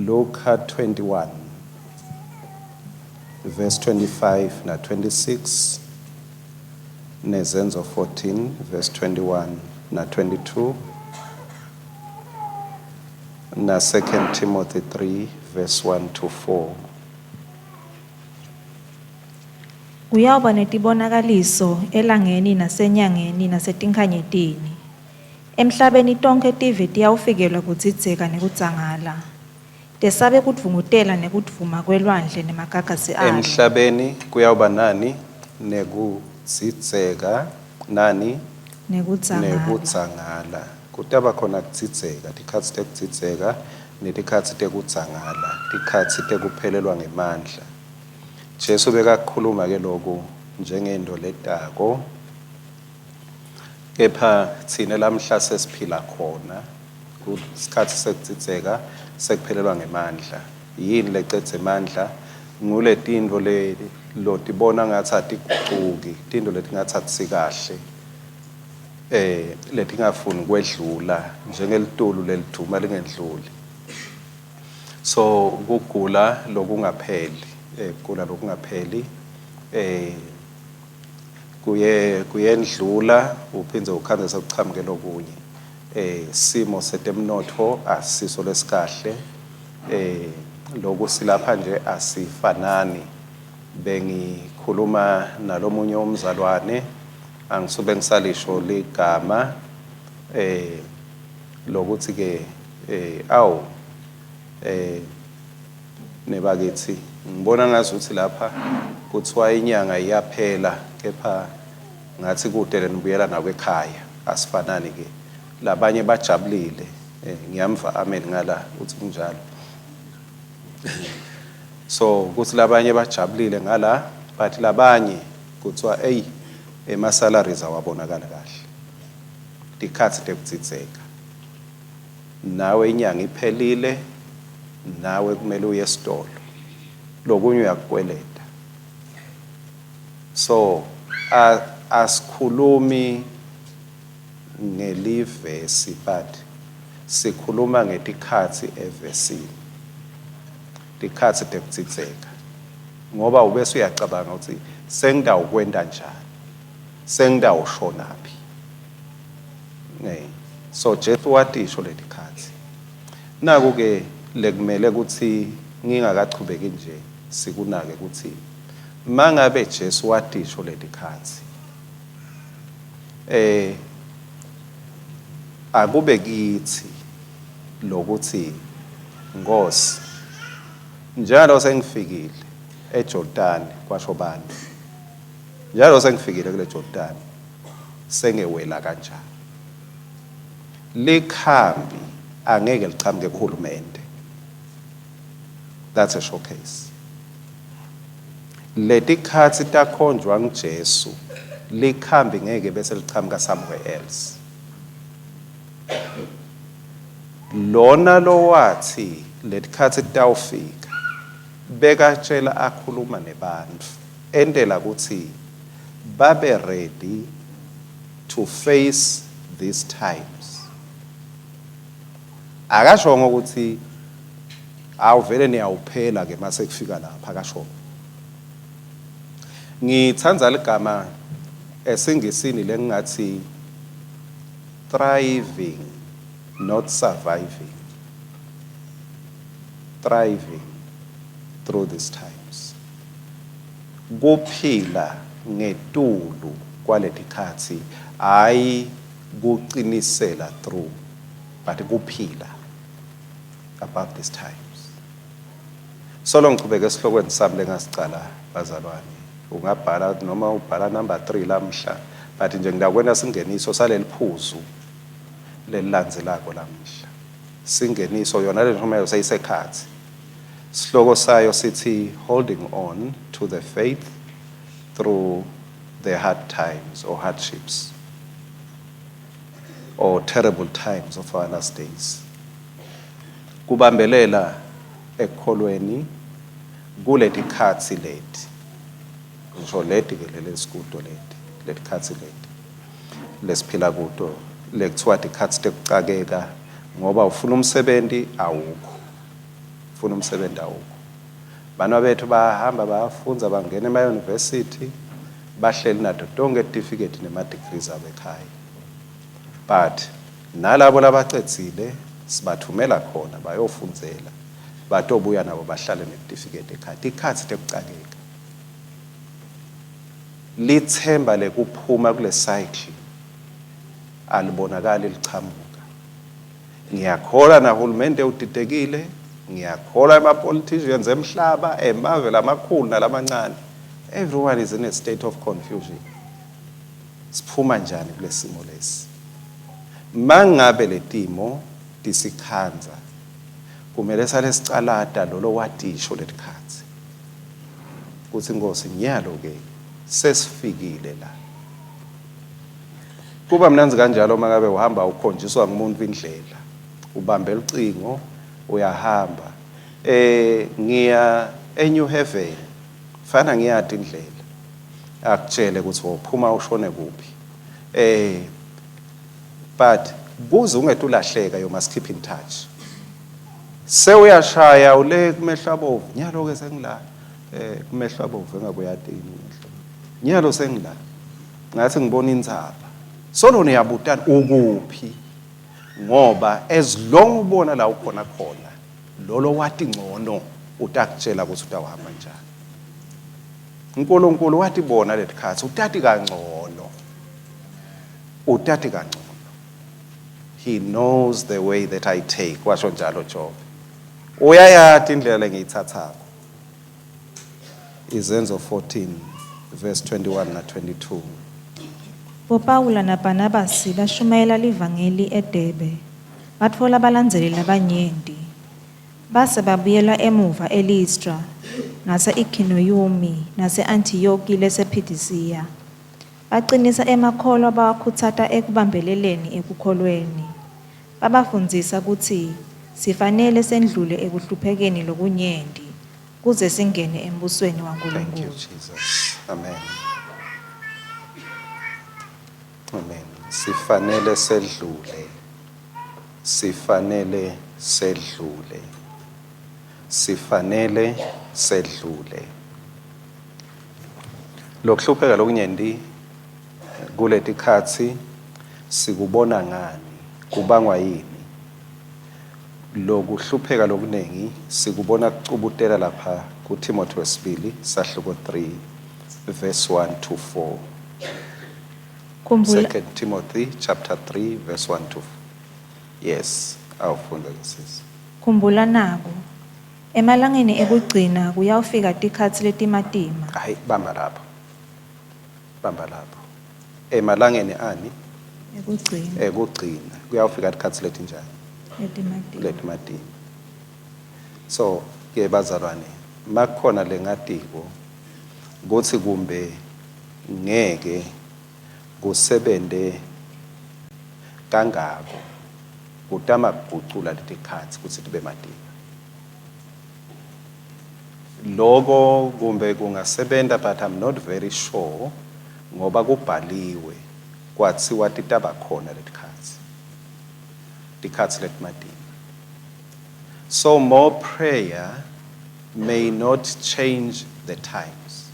Luka 21 verse 25 na 26, neZenzo 14 verse 21 na 22, na 2 Timothy 3 verse 1 to 4. Kuyawuba netibonakaliso elangeni nasenyangeni nasetinkhanyetini. Emhlabeni tonkhe tive tiyawufikelwa kudzidzeka nekudzangala. Tesabe kudvungutela nekudvuma kwelwandle nemagagasi alo. Emhlabeni kuyawuba nani? Nekudzidzeka nani? Nekudzangala. Nekudzangala. Kutaba khona kudzidzeka, tikhatsi tekudzidzeka netikhatsi tekudzangala, tikhatsi tekuphelelwa ngemandla. Jesu bekakukhuluma ke loku njengento letako, kepha thina lamhla sesiphila khona kusikhatsi sekudzidzeka, sekuphelelwa ngemandla. Yini lecedza emandla? Nguletintfo le lotibona ngathi atigucuki, tintfo letingathi atisikahle, letingafuni kwedlula njengelitulu lelidvuma lingendluli. So kugula lokungapheli, kugula lokungapheli, kuye kuyendlula uphindze ukhandze sekuchamuke lokunye. Simo setemnotfo asiso lesikahle, loku silapha nje asifanani. Bengikhuluma nalomunye umzalwane, angisube ngisalisho ligama, lokuthi ke awu nebakithi ngibona ngazuthi lapha kuthiwa inyanga iyaphela, kepha ngathi kude lenibuyela nako ekhaya. Asifanani ke, labanye bajabulile. Ngiyamva amen ngala uthi kunjalo. So kuthi labanye bajabulile ngala, but labanye kuthiwa ey, ema salaries awabonakala kahle. Tikhatsi tekudzidzeka, nawe inyanga iphelile, nawe kumele uye esitolo, lokunye uyakukweleta. So asikhulumi ngelivesi, but sikhuluma ngetikhatsi evesini, tikhatsi tekudzidzeka, ngoba ubese uyacabanga ukuthi sengitawukwenta njani, sengitawushonaphi. So Jesu watisho letikhatsi. Naku ke lekumele ukuthi ngingakachubeki nje sikunake ukuthi mangabe Jesu watisho letikhatsi, akube kithi lokuthi Nkosi, njalo sengifikile eJordani, kwasho bantu, njalo sengifikile kule Jordani, sengewela kanjani? Likhambi angeke lichamuke kuhulumende. That's a showcase. Letikhatsi takhonjwa nguJesu, likhambi ngeke bese lichamuka somewhere else. Lona lowathi letikhatsi titawufika bekatshela, akhuluma nebantfu, entela ukuthi babe ready to face these times. Akashongo ukuthi awuvele niyawuphela ke mase kufika lapha, akashongo. Ngitsandza ligama esingisini lengathi thriving, not surviving. Thriving through these times, kuphila ngetulu kwaletikhatsi, hayi kuqinisela through, but kuphila above these times. Solo ngichubeke esihlokweni sami lengasicala, bazalwane, ungabhala noma ubhala number 3 lamhla, but nje ngiyakwenta singeniso saleliphuzu lelilandzelako lamhla. Singeniso yona le nhumayo seyisekhathi. Sihloko sayo sithi holding on to the faith through the hard times or hardships or terrible times of our last days. Kubambelela ekukholweni kuletikhatsi leti, ngisho leti ke lelesikuto leti, letikhatsi leti lesiphila kuto, lekuthiwa tikhatsi tekucakeka, ngoba ufuna umsebenzi awukho. Funa umsebenzi awukho. Bantwana bethu bayahamba bayafundza, bangena ema-university, bahleli nato tonke tifiketi nema-degrees abo ekhaya. But nalabo labacedzile sibathumela khona bayofundzela, batobuya nabo bahlale netifiketi ekhaya. Tikhatsi tekucakeka. Litsemba lekuphuma kule cycle alibonakali lichamuka. Ngiyakholwa nahulumende udidekile, ngiyakholwa ema-politicians emhlaba, emave lamakhulu nalamancane. Everyone is in a state of confusion. Siphuma njani kulesimo lesi? Mangabe letimo tisikhandza, kumele sale sicalata lolo watisho letikhatsi. Kutsi Nkosi nyalo ke sesifikile la. Kuba mnandzi kanjalo uma ngabe uhamba ukhonjiswa ngumuntu indlela. Ubambe lucingo uyahamba. Eh ngiya eNew Haven. Fana ngiyati indlela. Akutshele ukuthi wophuma ushone kuphi. Eh but kuze ungetulahleka you must keep in touch. Sewuyashaya ule kumehlo abovu. Nyalo ke sengila eh kumehlo abovu engakuyatini kumehlo. Nyalo sengila. Ngathi ngibona intsaba. Solo niyabutana ukuphi? Ngoba as long ubona la ukhona khona, lolo wati ngcono utakutshela ukuthi utawuhamba njani. uNkulunkulu watibona letikhatsi, utati kangcono. Utati kangcono. He knows the way that I take, washo njalo Job. Uyayati indlela lengiyithathako. Izenzo 14 verse 21 na 22. BoPawula naBhanabasi bashumayela livangeli eDebe, batfola balandzeli labanyenti. Base babuyela emuva eListra, nase-Ikhoniyumi, nase-Antiyokhi lesePhisidiya. Bacinisa emakholwa bawakhutsata ekubambeleleni ekukholweni. Babafundzisa kutsi sifanele sendlule ekuhluphekeni lokunyenti kuze singene embusweni Thank you waNkulunkulu. Jesus. Amen. Amen. Sifanele sedlule. Sifanele sedlule. Sifanele sedlule. Lokuhlupheka lokunyenti kuletikhatsi sikubona ngani? Kubangwa yini? Lokuhlupheka lokuningi sikubona kucubutela lapha kuTimothy wesibili sahluko 3 verse 1 to 4. Khumbula Second Timothy chapter 3 verse 1 to 4. Yes, awufunda ke sisi. Khumbula naku. Emalangeni ekugcina kuyawufika tikhatsi letimatima. Hayi, bamba lapho. Bamba lapho. Emalangeni ani Ekugcina ekugcina kuyawufika tikhatsi letinjani? letimatima. Letimatima. So ke bazalwane, makukhona lengatiko kutsi kumbe ngeke kusebente kangako kutama kugucula letikhatsi kutsi tibe matima. Loko kumbe kungasebenta, but I'm not very sure, ngoba kubhaliwe kwatsiwa titaba khona letikhatsi, tikhatsi letimatima. So more prayer may not change the times.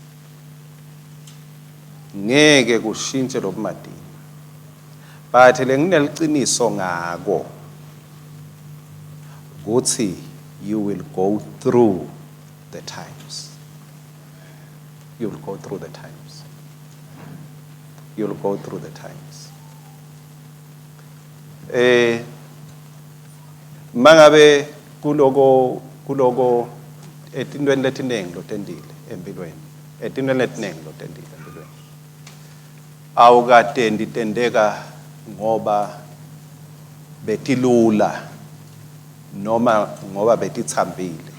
Ngeke kushintshe lobumatima. But lengineliciniso ngako kutsi you will go through the times. You will go through the times. You will go through the times. Mangabe kuloko etintweni letinengi lotendile empilweni, etintweni letinengi lotendile empilweni, awukatendi tendeka ngoba betilula noma ngoba betitsambile.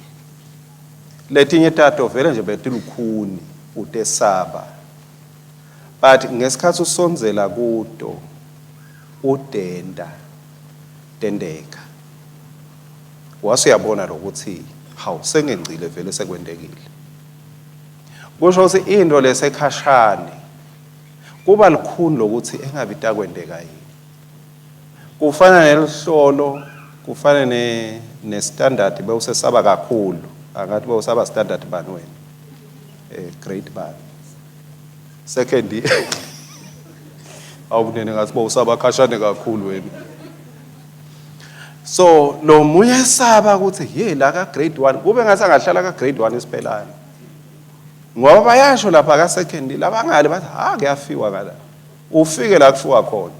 Letinye tato vele nje betilukhuni, utesaba, but ngesikhathi usondzela kuto udenda tendeka, wase uyabona lokuthi hawu, sengengcile, vele sekwentekile. Kusho ukuthi into lesekhashane kuba lukhuni lokuthi engabe itakwenteka yini. Kufana neluhlolo, kufana ne Ne-standard bewusesaba kakhulu. Angathi bewusaba standard bani wena? Grade bani? Second year. Awunene ngathi bowusaba khashane kakhulu wena. So lo munye esaba ukuthi ye la ka grade 1 kube ngathi angahlala ka grade 1 isiphelane. Ngoba bayasho lapha ka second labangale bathi ha kuyafiwa ngala. Ufike la kufiwa khona.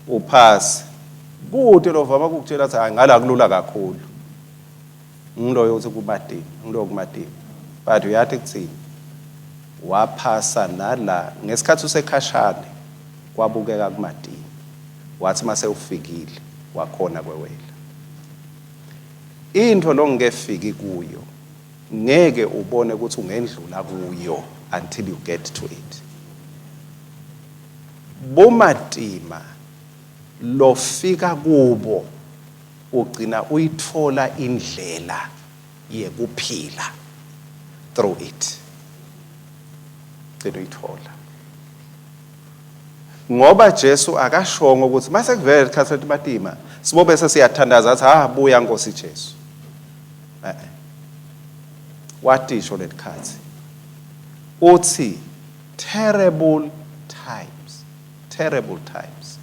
Uphasi. Kude lovama ukukutshela athi hayi ngala kulula kakhulu. Ngiloyo uthi kumadini, ngiloyo kumadini. But uyathi kuthini? Waphasa nala ngesikhathi usekhashane kwabukeka kumadini. Wathi mase ufikile wakhona kwewela. Into longekefiki kuyo ngeke ubone ukuthi ungendlula kuyo until you get to it. Bumatima lofika kubo ugcina uyithola indlela yekuphila through it. Gcina uyithola. Ngoba Jesu akashongo ukuthi mase kuvele isikhathi letimatima sibobe sesiyathandaza athi ah buya Nkosi Jesu. Eh. Watisho letikhathi. Uthi terrible times, terrible times.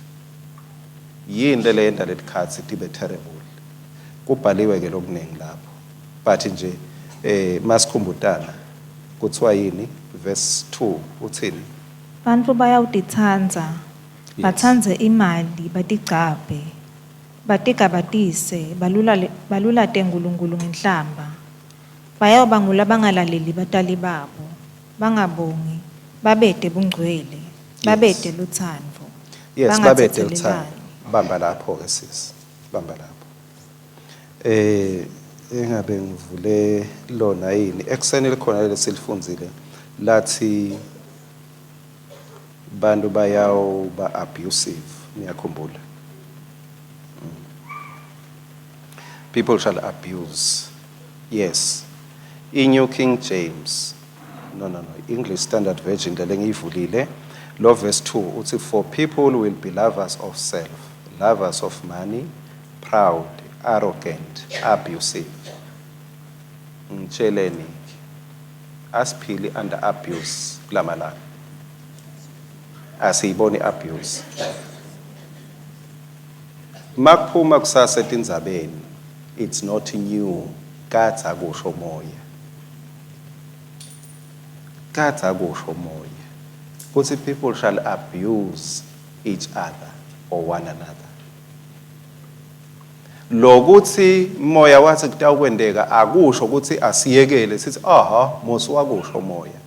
Yini le leyenta letikhathi tibe terrible? Kubhaliwe ke lokuningi lapho. But nje masikhumbutana kuthiwa yini verse 2 uthini? Bantfu bayawutitsandza, batsandze imali, batigcabhe, batigabatise, balulale, balulate Nkulunkulu ngenhlamba. Bayawuba ngulabangalaleli batali babo, bangabongi, babete bungcwele, babete lutsandvo, Yes, babete uthando. bangatsetselelani. Bamba lapho ke sisi. Bamba lapho. Engabe ngivule lona yini? Ekuseni likhona lesilifundzile lathi bantu bayawuba abusive, niyakhumbula. People shall abuse. Yes. In New King James. No, no, no. English Standard Version le ngiyivulile. Lo verse 2 uthi, for people will be lovers of self, lovers of money, proud, arrogant, abusive. Ngitsheleni asiphili under abuse kulamalanga. Asiyiboni abuse. Makuphuma kusasa etindzabeni, it's not new, kadza akusho moya. Kadza akusho moya. Kuthi people shall abuse each other or one another. Lokuthi moya wathi kutawukwenteka akusho ukuthi asiyekele sithi aha Mosi wakusho moya.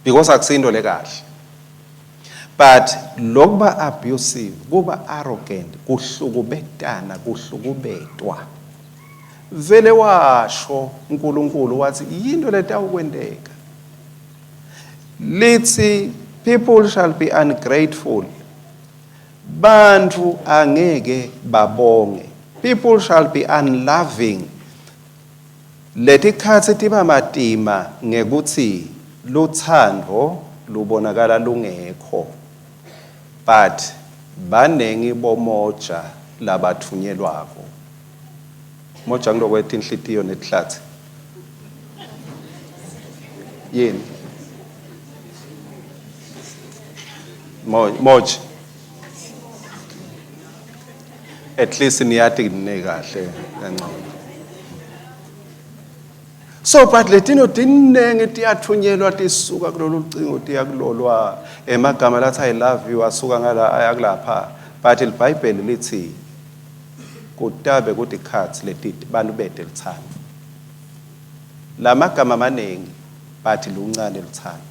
Because akusinto lekahle. But lokuba abusive, kuba arrogant, kuhlukubetana, kuhlukubetwa. Vele washo uNkulunkulu wathi yinto letawukwenteka. Lithi people shall be ungrateful. Bantu angeke babonge. People shall be unloving. Letikhatsi tiba matima ngekuthi luthando lubonakala lungekho. But banengi bomoja labathunyelwako. Moja ngilokwetha inhlitiyo netihlathi. Yini? Moja. At least niyati nine kahle kancane. So but letino tinenge tiyathunyelwa tisuka kulolu lucingo tiya kulolwa emagama lathi I love you asuka ngala aya kulapha, but iBhayibheli lithi kutabe kutikhatsi leti bantu bete luthando. Lamagama maningi but luncane luthando.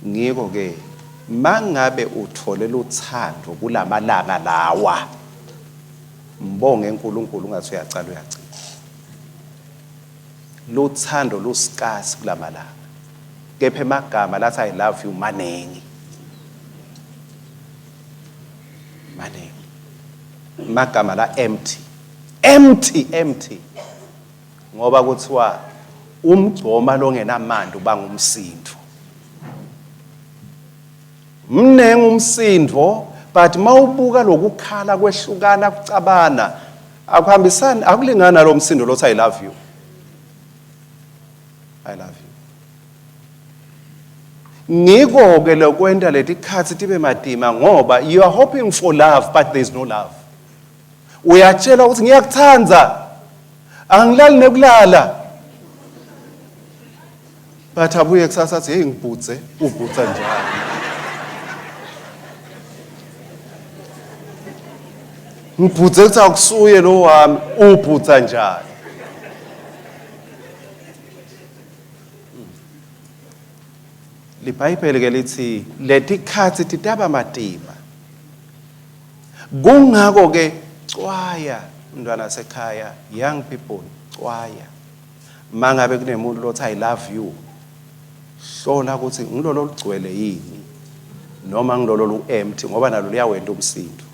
Ngiko ke mangabe uthole luthando kulamalanga lawa, mbonge uNkulunkulu ungathi uyacala uyagcina. Luthando lusikasi kulamalanga. Kepha emagama lathi I love you manengi. Manengi. Magama la empty. Empty, empty. Ngoba kuthiwa umgcoma longenamandla ubanga umsindo. Mnengi umsindo But mawubuka lokukhala kwehlukana kucabana akuhambisani akulingani nalo msindo lothi I love you. I love you. Ngiko ke lokwenta letikhatsi tibe matima ngoba you are hoping for love but there is no love. Uyatshelwa ukuthi ngiyakuthanda. Angilali nekulala. But abuye kusasa athi hey ngibhutse, ubhutsa njani? Ngibhutse kuthi akusuye lo wami, ubhutsa njani? LiBhayibheli ke lithi letikhatsi titaba matima. Kungako ke cwaya mntwana sekhaya, young people cwaya. Mangabe kunemuntu lothi I love you, hlola ukuthi ngilolo lugcwele yini noma ngilolo lu empty ngoba nalo liyawenta umsindo.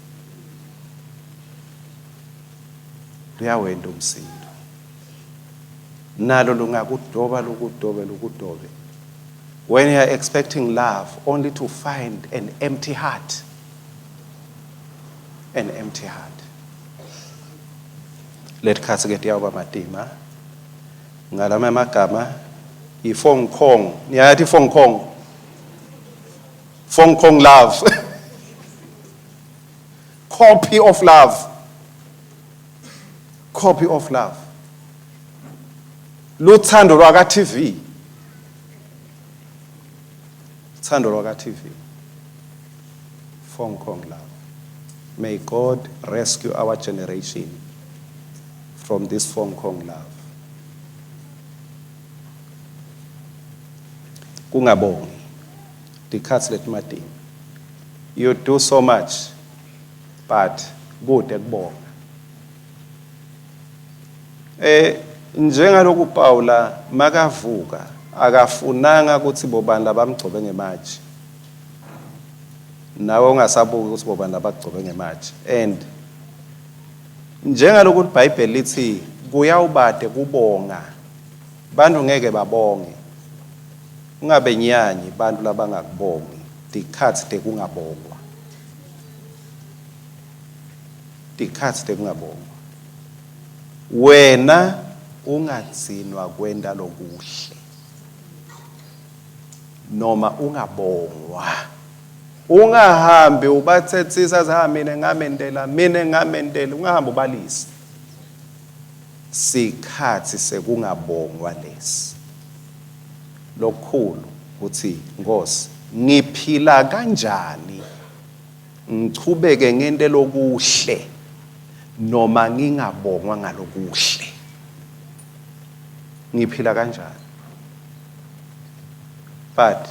Luyawenta umsindo. Nalo lungakudoba lukudobe lukudobe. When you are expecting love only to find an empty heart. An empty heart. Letikhatsi ke tiyawuba matima. Ngalama amagama i-Fong Kong. Niyayathi i-Fong Kong? Fong Kong love. Copy of love. Copy of love. Luthando lwaka TV. Uthando lwaka TV. Fong Kong love. May God rescue our generation from this Fong Kong love. Kungabongi. Tikhatsi letimatima. You do so much but kude kubonga. Eh njengaloku Paula makavuka akafunanga ukuthi bobani labamgcobe ngematshe. Nawe ungasabuki ukuthi bobani labagcobe ngematshe. And njengaloku iBhayibheli lithi kuyawubade kubonga bantu ngeke babonge. Ungabenyanyi bantu labangakubongi tikhatsi tekungabongwa. Tikhatsi tekungabongwa. Wena ungadzinwa kwenta lokuhle noma ungabongwa. Ungahambi ubathethisa athi mina ngamendela mina ngamendela ungahambi ubalise. Sikhatsi sekungabongwa lesi. Lokukhulu kuthi Nkosi ngiphila kanjani ngichubeke ngente lokuhle noma ngingabongwa ngalokuhle. Ngiphila kanjani? But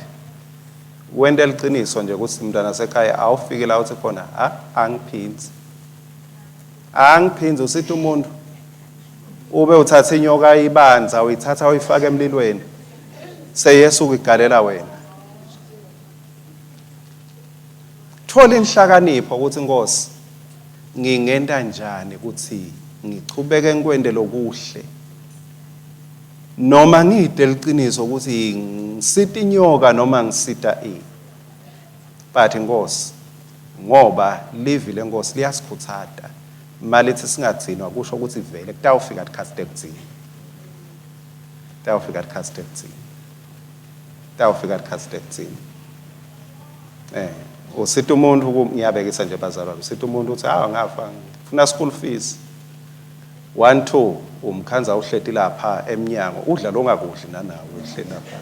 wente liciniso nje ukuthi mntwana sekhaya awufiki la uthi khona ha angiphindzi. Angiphindzi usithi umuntu ube uthatha inyoka ibanza uyithatha uyifaka emlilweni seyesuka igalela wena. Thola inhlakanipho ukuthi Nkosi ngingenta njani ukuthi ngichubeke ngikwente lokuhle noma ngide liciniso ukuthi ngisita inyoka noma ngisita ini. But Nkosi ngoba livi lenkosi liyasikhuthata malithi singadzinwa kusho ukuthi vele kutawufika tikhatsi tekugcina. Kutawufika tikhatsi tekugcina. Kutawufika tikhatsi tekugcina. Eh, usita umuntu ngiyabekisa nje bazalwane, usita umuntu uthi hawu ngafa ngifuna school fees. 1 2 umkhanza uhleti lapha emnyango udla longakudli nanawe uhleli lapha.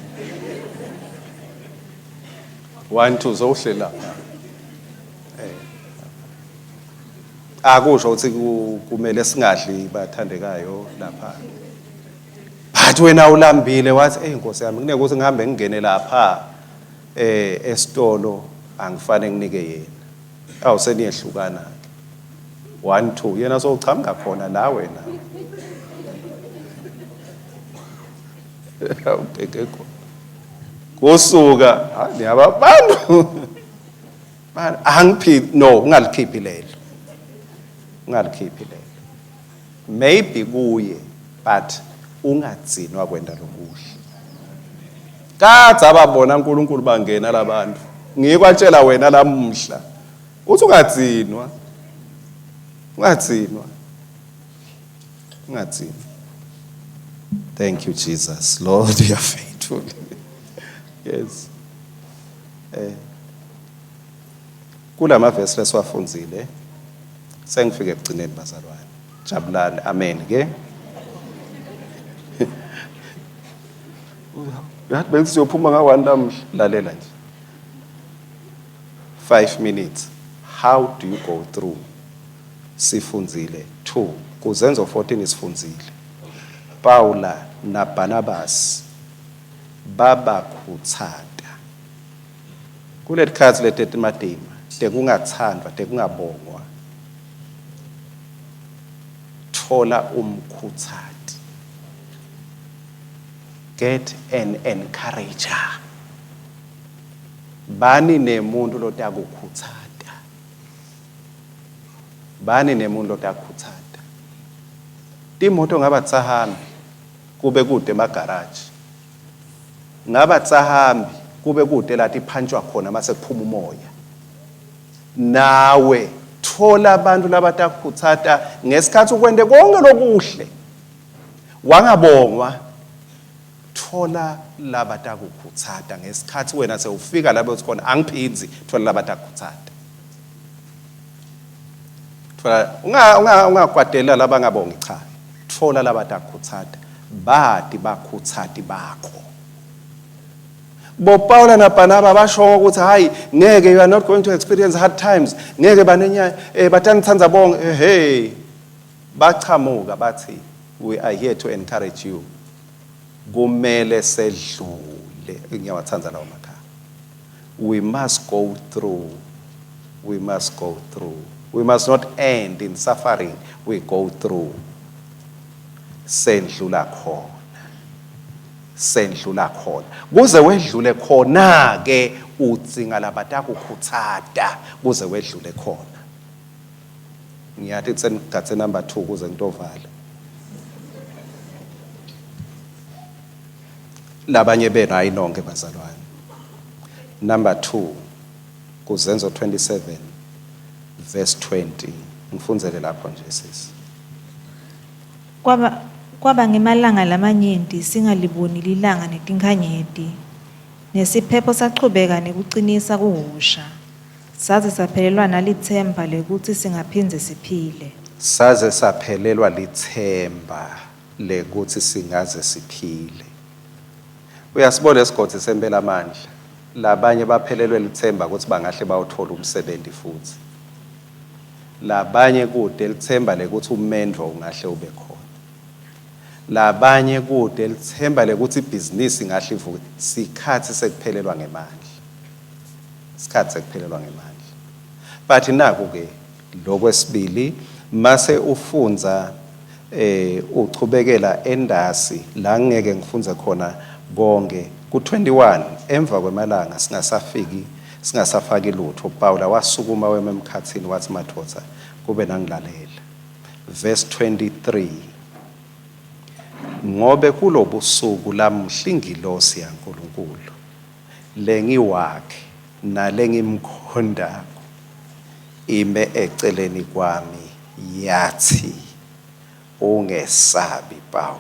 1 2 sowuhleli lapha. Eh. Akusho ukuthi kumele singadli bathandekayo lapha. But wena ulambile wathi hey Nkosi yami kunekuthi ngihambe ngingene lapha eh esitolo angifane nginike yena. Awu seniyehlukana ke. 1 2 yena sowuchamuka khona la wena. Awubheke khona. Kusuka niyaba bantu. Angiphi no ungalikhiphi lelo. Ungalikhiphi lelo. Maybe kuye but ungadzinwa kwenta lokuhle. Kadze ababona uNkulunkulu bangena labantu. Ngikwatshela wena lamuhla. Uthi ungadzinwa. Ungadzinwa. Ungadzinwa. Thank you Jesus. Lord, you are faithful. Yes. Eh. Kulama verse lesiwafundzile sengifike ekugcineni bazalwane. Jabulani. Amen ke. Uyathi bengithi siyophuma nga-1 namuhla. Lalela nje. 5 minutes. How do you go through? Sifundzile 2 kuzenzo 14 sifundzile. Paula naBarnabas babakhutsata. Kuletikhatsi letetimatima tekungatsandvwa, tekungabongwa, thola umkhutsati. Get an encourager. Bani nemuntu lotakukhutsata. Bani nemuntu lotakukhutsata. Timoto ngaba tsahambi kube kude emagaraji. Ngaba tsahambi kube kude la tiphantshwa khona mase kuphuma umoya. Nawe thola abantu labatakukhutsata ngesikhathi ukwente konke lokuhle. Wangabongwa thola labatakukhutsata ngesikhathi wena sewufika lapho uthi khona angiphindzi, thola labatakukhutsata. Thola unga unga ungakwadela labangabongi cha. Thola labatakukhutsata. Bati bakhutsati bakho. BoPaula naBarnaba basho ukuthi hayi ngeke, you are not going to experience hard times, ngeke banenya batanitsandza bonke. Hey, bachamuka bathi we are here to encourage you. Kumele sedlule. Ngiyawathandza lawo makhaya. We must go through. We must go through. We must not end in suffering. We go through. Sendlula khona. Sendlula khona. Kuze wedlule khona ke udzinga labatakukhutsata kuze wedlule khona. Ngiyathi sengigatse number 2 kuze ngitovala. Labanye benu hayi nonke bazalwane. Number 2 kuzenzo 27 verse 20. Ngifundzele lapho nje sisi. Kwaba ngemalanga lamanyenti singaliboni lilanga netinkhanyeti, nesiphepho sachubeka nekucinisa kuhhusha, saze saphelelwa nalitsemba lekutsi singaphindze siphile. Saze saphelelwa litsemba lekutsi singaze siphile. Uyasibona esigodzi sempela amandla. Labanye baphelelwe litsemba kutsi bangahle bawuthola umsebenzi futhi. Labanye kude litsemba lekutsi umendvo ungahle ube khona. Labanye kude litsemba lekutsi ibhizinisi ingahle ivuke. Sikhatsi sekuphelelwa ngemandla. Sikhatsi sekuphelelwa ngemandla. But naku ke lokwesibili mase ufundza uchubekela endasi la ngeke ngifundze khona konke ku-21 emva kwemalanga singasafiki singasafaki lutho. Paula wasukuma wema emkhathini wathi madvodza kube nangilalela. Verse 23 ngobe kulobusuku lamuhla ingilosi yaNkulunkulu lengiwakhe nalengimkhondako ime eceleni kwami yathi ungesabi Pawula,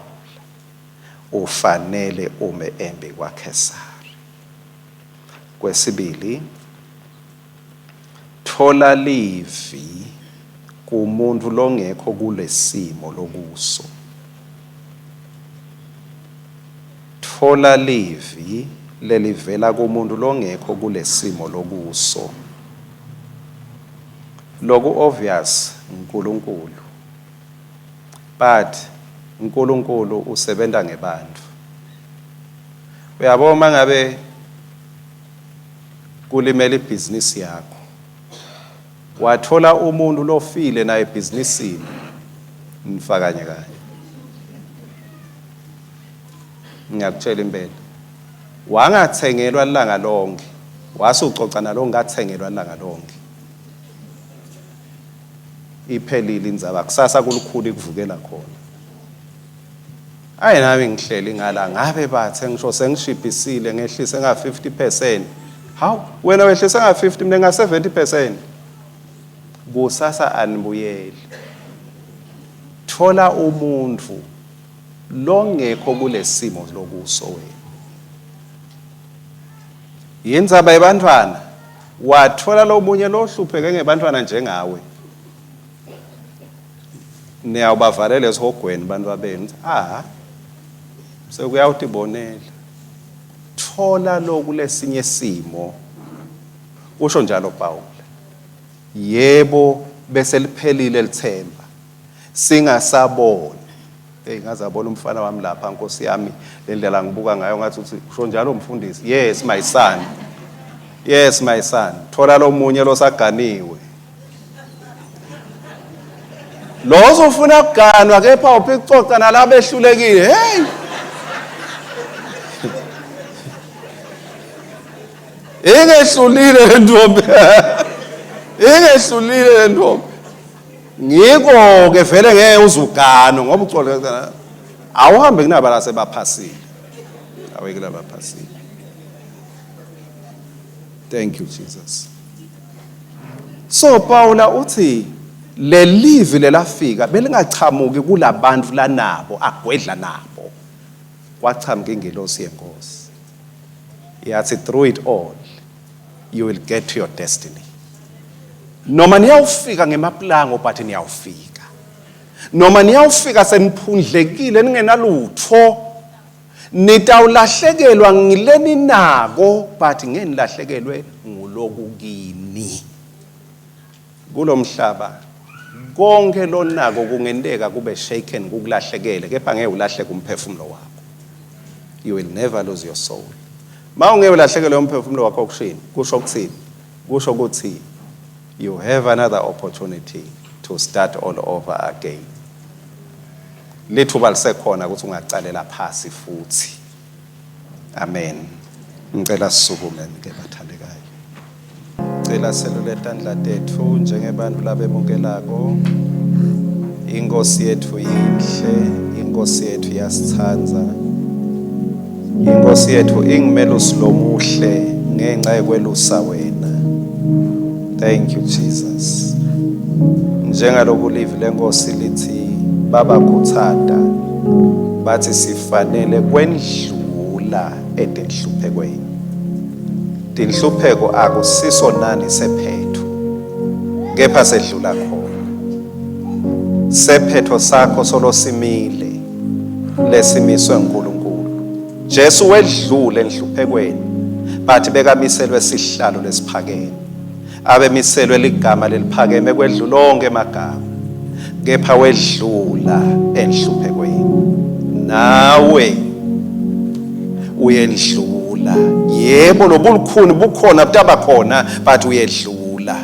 ufanele ume embi kwaKhesari. Kwesibili, thola livi kumuntu longekho kulesimo lokuso. Thola livi lelivela kumuntu longekho kulesimo lokuso. Loku obvious uNkulunkulu. But uNkulunkulu usebenta ngebantfu. Uyabona mangabe kulimela ibhizinisi yakho, wathola umuntu lofile naye ebhizinisini, nifa kanye kanye. Ngiyakutshela impela. Wangathengelwa ilanga lonke, wase ucoca nalo ngathengelwa ilanga lonke. Iphelile indzaba, kusasa kulukhulu ikuvukela khona. Ayi nami ngihleli ngala ngabe bathe ngisho sengishibhisile ngehlise nga 50%. Hawu wena wehlise nga 50 mina nga 70%. Kusasa anibuyeli. Thola umuntfu longekho kulesimo lokuso wena. Yindzaba yebantfwana, watfola lomunye lohlupheke ngebantfwana njengawe. Niyawubavalela esihogweni bantfwa benu. Ah, sekuyawutibonela. Thola lokulesinye simo. Usho njalo Pawula. Yebo, bese liphelile litsemba. Singasaboni. Hey ngaze abona umfana wami lapha Nkosi yami le ndlela ngibuka ngayo ngathi uthi usho njalo mfundisi. Yes my son. Yes my son. Thola lomunye losaganiwe. Lo ufuna kuganwa kepha uphi kucoca nalabehlulekile. Hey. Ingehlulile le ntombi. Ingehlulile le ntombi. Ngiko ke vele ngeke uzugano ngoba uxole awuhambe kunaba la sebaphasile. Aweke labaphasile. Thank you Jesus. So Paula uthi lelivi lelafika belingachamuki kulabantu lanabo agwedla nabo. Kwachamuka ingelosi yenkosi. Yathi through it all you will get to your destiny. Noma niyawufika ngemaplango but niyawufika. Noma niyawufika seniphundlekile ningenalutho nitawulahlekelwa ngileninako but ngeke nilahlekelwe ngulokukini. Kulomhlaba konke lonako kungenteka kube shaken kukulahlekele kepha ngeke ulahleke umphefumulo wakho. You will never lose your soul. Ma ungeke ulahlekelwe umphefumulo wakho kushini? Kusho ukuthini? Kusho ukuthi you have another opportunity to start all over again. Lithuba lisekhona ukuthi ungacalela phasi futhi. Amen. Ngicela sisukume ke bathandekayo. Cela selule tandla tetfu njengebantfu labemukelako. Inkosi yetfu yinhle, inkosi yetfu iyasitsandza. Inkosi yetfu ingumelusi lomuhle ngenxa yekwelusa wena. Thank you Jesus. Njengaloku livi lenkosi lithi babakhutsata bathi sifanele kwendlula etinhluphekweni. Tinhlupheko akusiso nani sephetho, kepha sedlula khona. Sephetho sakho solo simile lesimiswe nguNkulunkulu. Jesu wedlule enhluphekweni, but bekamiselwe sihlalo lesiphakeme. Abemiselwe ligama leliphakeme kwedlula onke emagama, kepha wedlula enhluphekweni. Nawe uyendlula. Yebo, lobulukhuni bukhona butaba khona, but uyedlula.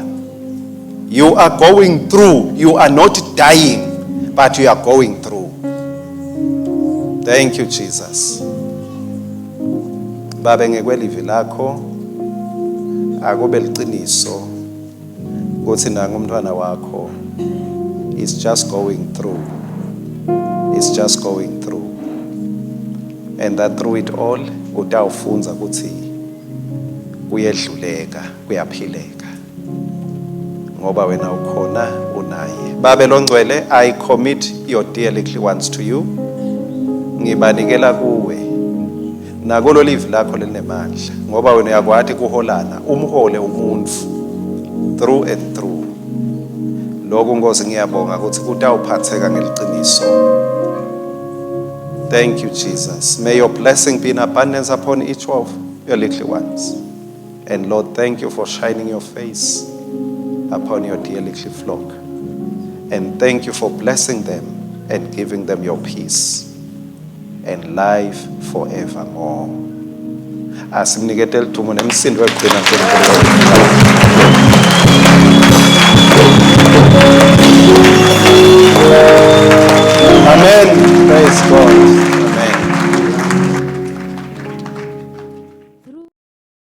You are going through. You are not dying, but you are going through. Thank you, Jesus. Babe ngekwelivi lakho akube liciniso ukuthi nangu umntwana wakho is just going through is just going through and that through it all utawufundza ukuthi kuyedluleka kuyaphileka ngoba wena ukhona unaye. Babe longcwele, I commit your dear little ones to you. Ngibanikela kuwe nakulo livi lakho lelinemandla ngoba wena uyakwati kuholana umhole umuntu through and through. Lokhu Nkosi ngiyabonga ukuthi kutawuphatheka ngeliciniso. Thank you Jesus. May your blessing be in abundance upon each of your little ones. And Lord, thank you for shining your face upon your dear little flock. And thank you for blessing them and giving them your peace and life forevermore. Asimnikete lidumo nemsindo wekugcina uNkulunkulu.